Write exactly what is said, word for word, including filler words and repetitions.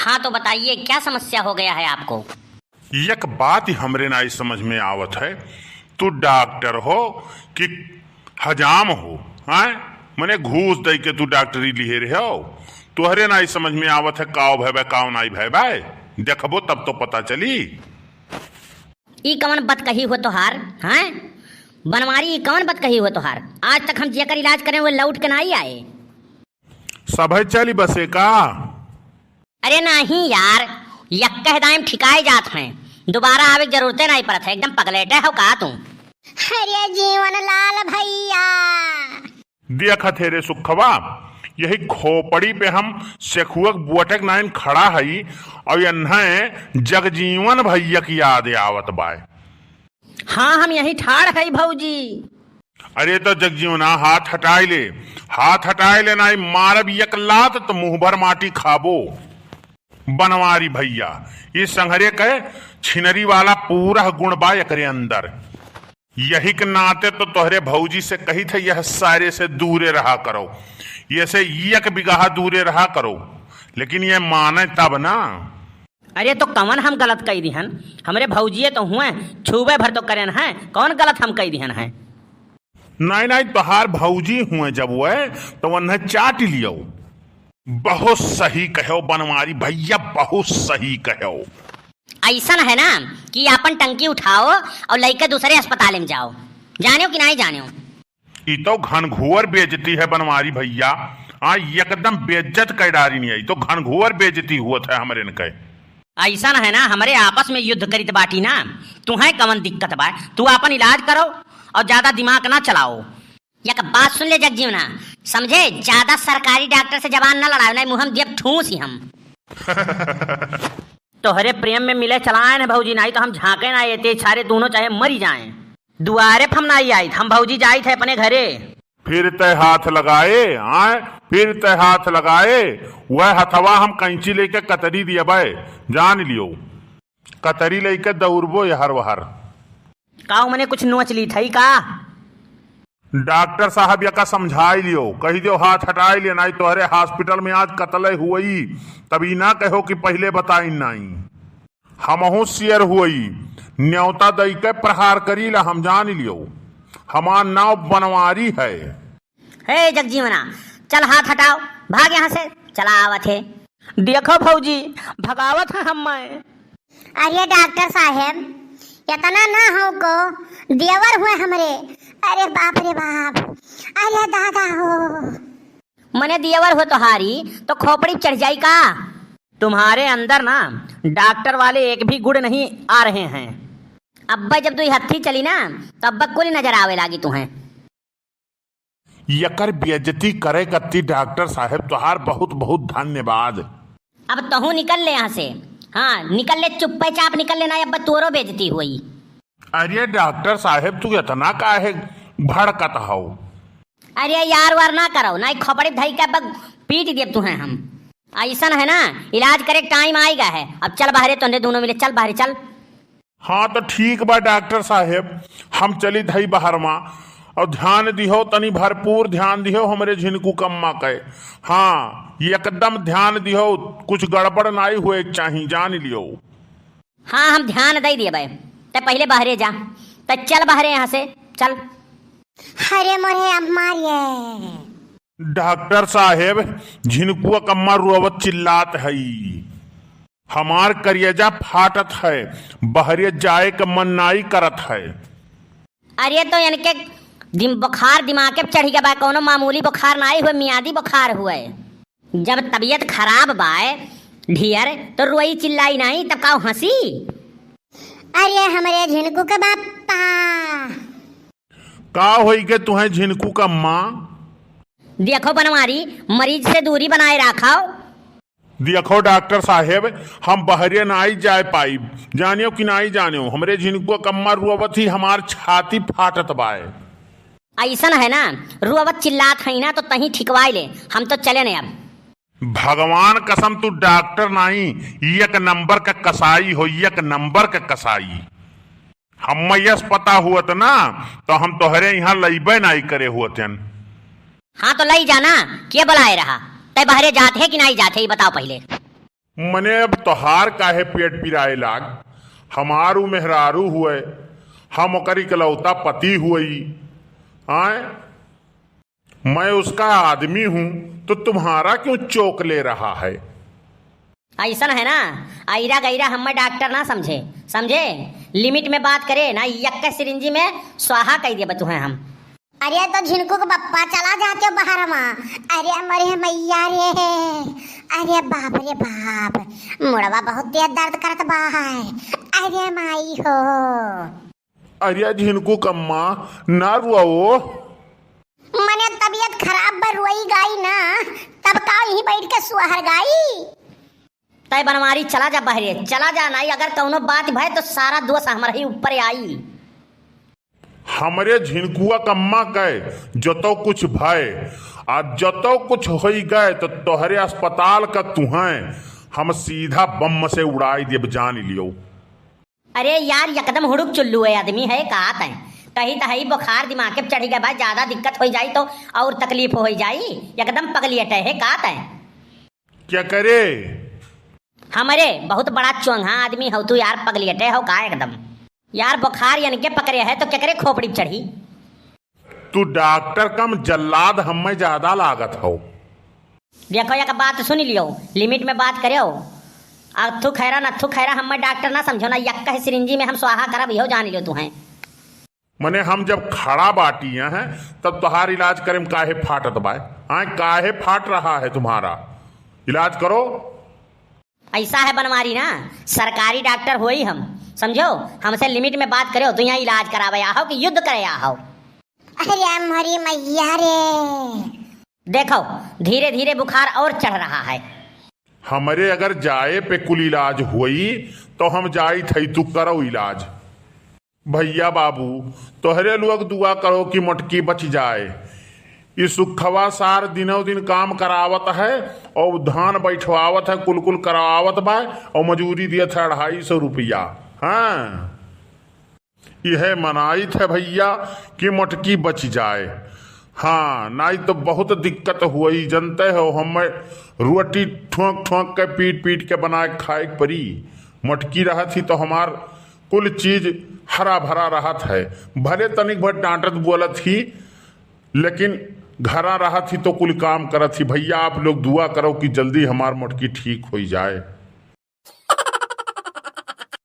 हाँ, तो बताइए, क्या समस्या हो गया है आपको? एक बात ही हमरे नाई समझ में आवत है, तू डॉक्टर हो कि हजाम हो, हैं? मने घूस दई के तू डॉक्टरी लिहे रहे हो, तोहरे नाई समझ में आवत है, काव भय बा, काव नाई भय बा, देखबो तब तो पता चली। ई कवन बत कही हो तोहार, हैं? बनवारी, ई कवन बत कही हो तोहार? आज तक हम जेकर इलाज करें, वो लौट के नाई आए। सभे चली बसे का? अरे नाहीं यार, यक्के दायम ठिकाए जात हैं, दोबारा आवे के जरूरते नाहीं पड़त है। एकदम पगलेटे हो का तू? अरे जीवन लाल भैया। देखत हे रे सुखवा, यही खोपड़ी पे हम सेखुआ के बुअटक नाइन खड़ा हई और यन्हें जगजीवन भैया की याद आवत बाय। हाँ, हम यहीं ठाड़ हई भौजी। अरे तो जगजीवना, हाथ हटाए ले, हाथ हटाए ले, नाई मारब एक लात तो मुँह भर माटी खाबो। बनवारी भैया, ई संघरे के छिनरी वाला पूरा गुण बा एकरे अंदर। यही के नाते तो तोहरे भौजी से कही थे, यह सारे से दूरे रहा करो, ये से एक बिगहा दूरे रहा करो, लेकिन ये माने तब ना। अरे तो कवन हम गलत कई दिहन? हमरे भौजिए तो हुए, छुबे भर तो करेन है, कौन गलत हम कई दिहन है? नाई, नाई, तोहार भौजी हुए जब हुए तो उन्हें चाट लियो। बहुत सही कहो बनवारी भैया, बहुत सही कहो। ऐसन है ना कि आपन टंकी उठाओ और लइके दूसरे अस्पताल में जाओ, जानेव कि नाई जानेव? ई तो घनघोर बेइज्जती है बनवारी भैया। हाँ, एकदम बेइज्जत कर डारी नहीं, ई तो घनघोर बेइज्जती हुवत है हमरे इनके। ऐसन है ना, हमरे आपस में युद्ध करित बाटी ना, तुहें कवन दिक्कत बा? तू आपन इलाज करो और ज्यादा दिमाग ना चलाओ। एक बात सुन ले जगजीवना, समझे, ज्यादा सरकारी डॉक्टर से जबान ना लड़ाओ, नहीं मुँह में देब ठूस ही हम। तोहरे प्रेम में मिले चलाए न भौजी, नाई तो हम झांके ना एते, सारे दोनों चाहे मरी जाएं। दुआरे पर हम नाई आइत, हम भौजी जाइत है अपने घरे। फिर तय हाथ लगाए, आए, फिर तय हाथ लगाए, वह हथवा हम कैंची लेके कतरी दियबे, जान लियो। कतरी लेके दौड़बो यहर वहर। का मने कुछ नोच ली थई का? डॉक्टर साहब यका समझाई लियो, कही दियो हाथ हटाई ले, नाई तोहरे हॉस्पिटल में आज कतले हुई, तब ई ना कहो कि पहिले बताई नाई। हमहू शेर हुई, न्योता दई के प्रहार करी ला, हम जान लियो। हमार नाव बनवारी है। हे जगजीवना, चल हाथ हटाओ, भाग यहाँ से, चला आवत है। देखो भौजी, भगावत है हम मैं। अरे डॉक्टर साहेब, इतना ना हो को, देवर हुए हमरे। अरे बाप रे बाप, अरे दादा हो। मने देवर हो तोहारी, तो खोपड़ी चढ़ जाई का? तुम्हारे अंदर ना डॉक्टर वाले एक भी गुण नहीं आ रहे हैं। अब्बा जब दुई हत्थी चली ना, तो अब्बा कुल नजर आवे लागी तुहें। यकर बेइज्जती करे कत्ती डॉक्टर साहेब तोहार बहुत बहुत धन्यवाद। अब तहू निकल ले यहाँ से। हाँ, निकल ले, चुप्पे चाप निकल ले, ना अब्बा तोरो बेइज्जती हुई। अरे डॉक्टर साहेब, तू इतना काहे भड़कत हौ? अरे यार वार ना करो, ना खोपड़ी धई के अब्बा पीट देब तुहें हम। ऐसन है ना, इलाज करे टाइम आएगा है। अब चल बाहरे, तोहरे दोनों मिले, चल बाहरे, चल। हाँ, तो ठीक बा डॉक्टर साहेब, हम चली धई बहरवा। और ध्यान दिहो, तनी भरपूर ध्यान दिहो हमरे झिनकू कम्मा के। हाँ, एकदम ध्यान दिहो, कुछ गड़बड़ नाई हुए के चाही, जान लियो। हाँ, हम ध्यान दई दियबे। तै पहिले बहरे जा, तै चल बहरे यहाँ से, चल। अरे मोरे अम्मा रे। डॉक्टर साहेब, झिनकुआ कम्मा रोवत चिल्लात हई। हमार करेजा फाटत है, बहरे जाए क मन नाई करत है। अरे तो इनके दिम-, बुखार दिमागे पे चढ़ गया बा, कौनो मामूली बुखार नाई हुए, मियादी बुखार हुए। जब तबीयत खराब बाय ढियर, तो रोई चिल्लाई नाई, तब का हंसी? अरे हमरे झिनकू के बापा। का होई के तुहें झिनकू का माँ? देखो बनवारी, मरीज से दूरी बनाए राखाओ। देखो डॉक्टर साहेब, हम बहरे नाई जाए पाइब, जानियो कि नाई जानियो, हमरे झिनकू का कम्मा रोवत ही हमार छाती फाटत बाय। ऐसन है ना, रोवत चिल्लात है ना, तो तहीं ठिकवाई ले, हम तो चले ने अब। भगवान कसम, तू डॉक्टर नाई, एक नंबर का कसाई हो, एक नंबर का कसाई। हम यस पता हुअत ना, तो हम तोहरे यहाँ लइबे नाई करे हुअतन। हाँ, तो लई जाना, के बुलाए रहा? तै बहरे जात है कि नाई जात है, ये बताओ पहिले। मने अब तोहार काहे पेट पिराए लाग? हमार उ मेहरारू हुए, हम ओकर इकलौता पति हुई। आय, मैं उसका आदमी हूँ, तो तुम्हारा क्यों चोक ले रहा है? ऐसन है ना, ऐरा गैरा हमें डॉक्टर ना समझे, समझे? लिमिट में बात करे ना, यक्के सिरिंजी में स्वाहा कह देबे तुहें हम। अरे तो झिनकू के बप्पा चला जाते हो बाहर मा। अरे मरे मैया रे, अरे बाप रे बाप, मुड़वा बहुत तेज दर्द करत बा है। अरे माई हो। अरे झिनकू कम्मा, ना रुआओ। मने तबीयत खराब बा, रुआई गाई ना, तब का यहीं बैठ के सुहर गाई? तय बनवारी चला जा बहरे, चला जा, नाई अगर कौनो बात भय तो सारा दोष हमरा ही ऊपर आई। हमरे झिनकुआ कम्मा के जतो कुछ भय आ जतो कुछ होई गए तो तोहरे अस्पताल का तुहैं हम सीधा बम से उड़ाई देब, जान लियो। अरे यार, एकदम हुड़ुक चुल्लू है आदमी है, का तय? कही त हई बुखार दिमाग के चढ़ी गए बा, ज्यादा दिक्कत होई जाई तो और तकलीफ होई जाई, एकदम पगलियटे है, का तय? क्या करे? हमरे बहुत बड़ा चोंगा आदमी हो तू यार, पगलियटे हो का एकदम? यार बुखार यनके पकड़े है तो केकरे खोपड़ी पे चढ़ी? तू डॉक्टर कम जल्लाद हमें ज्यादा लागत हो। देखो एक बात सुन लियो, लिमिट में बात करेओ। अथु खैरा नथु खैरा हमें डॉक्टर ना समझो ना, यक्का सिरिंजी में हम स्वाहा करब, इहो जान लियो तुहैं। मने हम जब खड़ा बाटी हैं तब तोहार इलाज करे में काहे फाटत बाय? आय, काहे फाट रहा है तुम्हारा? इलाज करो। ऐसा है बनवारी ना, सरकारी डॉक्टर होई हम, समझो? हमसे लिमिट में बात करेओ, तो यहाँ इलाज करावे आओ कि युद्ध करे आओ? अरे मोरी मैया रे। देखो, धीरे धीरे बुखार और चढ़ रहा है। हमरे अगर जाए पे कुल इलाज होई तो हम जाई थई, तू करो इलाज। भैया बाबू, तोहरे लोग दुआ करो कि मोटकी बच जाए। ई सुखवा सार दिनों दिन काम करावत है और धान बैठवावत है, कुल कुल करावत बा और मजूरी दियत है अढ़ाई सौ रुपया। हाँ, यह मनाइत है भैया कि मोटकी बच जाए। हाँ, नाई तो बहुत दिक्कत हुई, जनते हो, हम रोटी ठोंक ठोंक के पीट पीट के बना के खाए के परी। मोटकी रहत ही तो हमार कुल चीज हरा भरा रहत है। भले तनिक भर डांटत बोलत ही, लेकिन घरा रहत ही तो कुल काम करत ही। भैया, आप लोग दुआ करो कि जल्दी हमार मोटकी ठीक होई जाए।